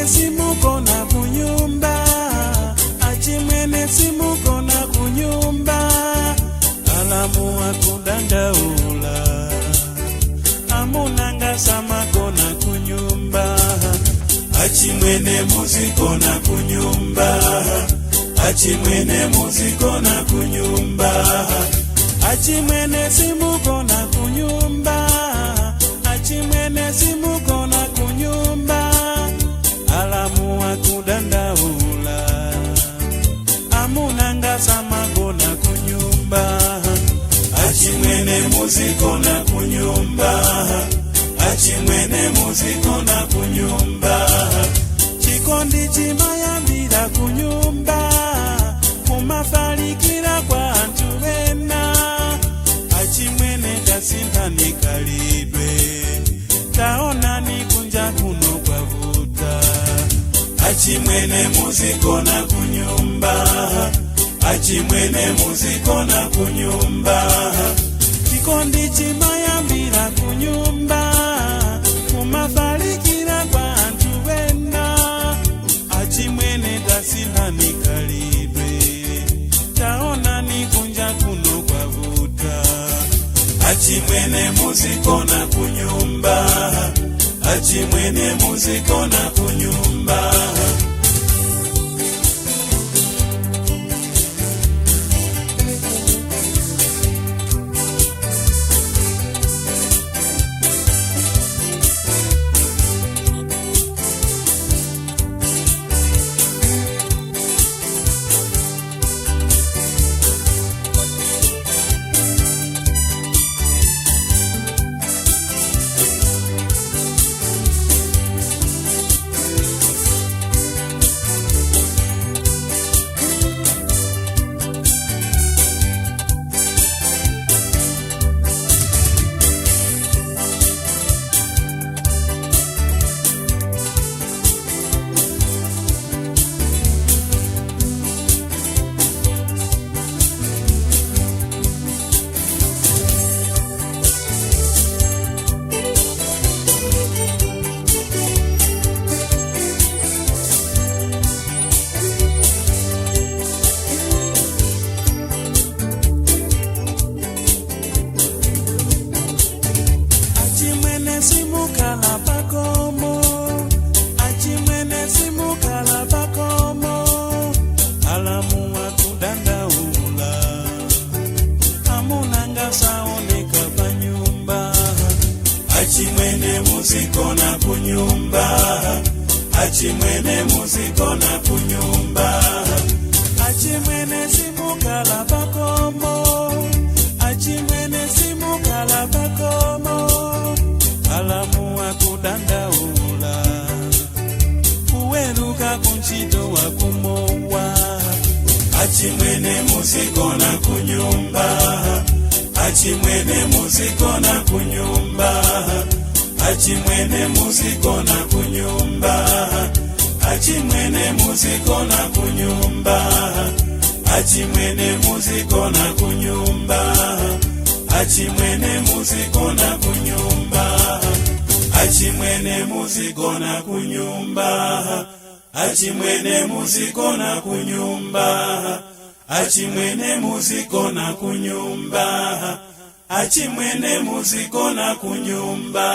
Simugona kunyumba, achimwene simugona kunyumba, alamu akudandaula, amunanga samagona kunyumba. Achimwene muzigona kunyumba, achimwene muzigona kunyumba, achimwene simugona kunyumba, achimwene simugona kunyumba, alamu akudandaula, amunanga samagona kunyumba. Achimwene muzigona kunyumba, achimwene muzigona kunyumba. Chikondi chimayambira kunyumba, kumafalikira kwa anthu ena. Achimwene tasinthani khalidwe, taonani kunja kuno kwavuta. Achimwene muzigona kunyumba, achimwene muzigona kunyumba. Chikondi chimayambira kunyumba, kumafalikira kwa anthu ena. Achimwene tasinthani khalidwe, taonani kunja kuno kwavuta. Achimwene muzigona kunyumba, achimwene muzigona kunyumba. Achimwene simukhala pakhomo, achimwene simukhala pakhomo, alamu akudandaula, amunanga saoneka panyumba. Achimwene muzigona kunyumba, achimwene muzigona kunyumba. Achimwene simukhala pakhomo, achimwene simukhala pakhomo, alamu akudandaula, kuweruka kuntchito wakumowa. Achimwene muzigona kunyumba, achimwene muzigona kunyumba, achimwene muzigona kunyumba, achimwene muzigona kunyumba, achimwene muzigona kunyumba, achimwene muzigona kunyumba, achimwene muzigona kunyumba, achimwene muzigona kunyumba, achimwene muzigona kunyumba, achimwene muzigona kunyumba.